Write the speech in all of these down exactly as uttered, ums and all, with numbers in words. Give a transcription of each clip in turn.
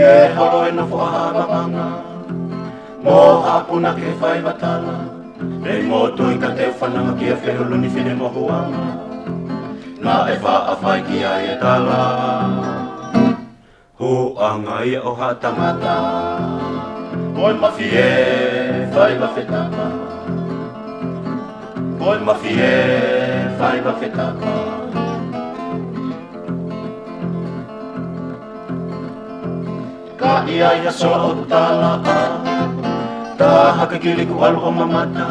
ʻE holo e nofo ʻa Havavanga mo Hapuna ke fai vatala. Pea mo tui ka te u fananga kia Fehuluni Finemohuʻanga. Naʻe faʻa fai ki ai e tala. Huʻanga ia ʻo ha tangata. Ko e mafi ē fai vafetapa. Ko e mafi ē fai vafetapa. Ka ʻi ai ha sola ʻoku tala ʻa, tā hake kili kuo ʻalu ʻo mamata.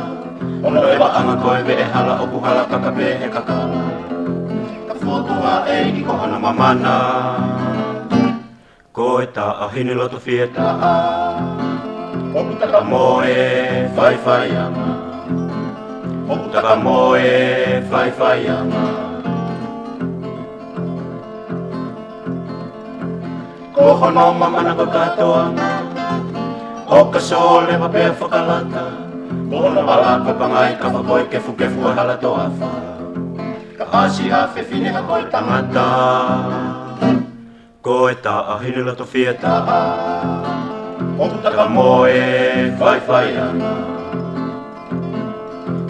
ʻOno ʻeva ʻanga ko e veʻehala ʻoku hala kaka pē he kakala. Ka fotu ʻa e ʻeiki ko hono mamana. Ko e taʻahine loto fietaʻa. ʻOku taka mo e faifaiʻanga. ʻOku taka mo e faifaiʻanga. Ko hono mamana ko Katoanga. ʻOka sole ma pea fakalata. Ko hono vala ko Pangai ka fako e kefukefu ʻa Halatoafa. Ka ʻasi ʻa Fefine ha ko e tangata. Ko e taʻahine loto fietaʻa. ʻOku taka mo e faifaiʻanga.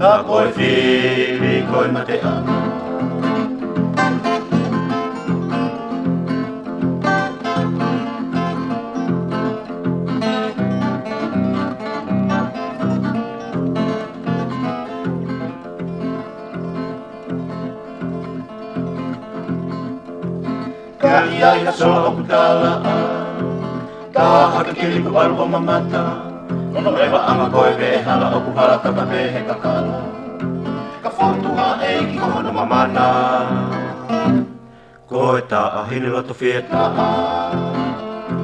Tā ko e fili ko e mateʻanga. Ka ʻi ai ha sola ʻoku tala ʻa, tā hake kili kuo ʻalu ʻo mamata. ʻOno ʻeva ʻanga ko e veʻehala ʻoku hala kaka pē he kakala. Ka fotu ʻa e ʻeiki ko hono mamana. Ko e taʻahine loto fietaʻa.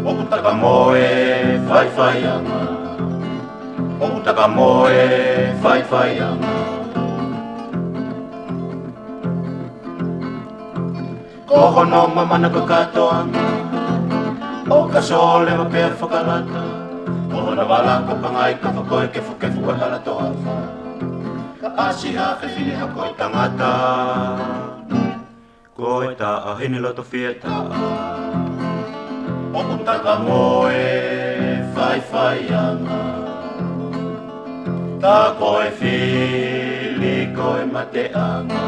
ʻOku taka mo e faifaiʻanga. ʻOku taka mo e faifaiʻanga. Ko hono mamana ko Katoanga. ʻOka sole ma pea fakalata. Ko hono vala ko Pangai ka fako e kefukefu ʻa Halatoafa. Ka ʻasi ʻa Fefine ha ko e tangata. Ko e taʻahine loto fietaʻa. ʻOku taka mo e faifaiʻanga. Tā ko e fili ko e mateʻanga.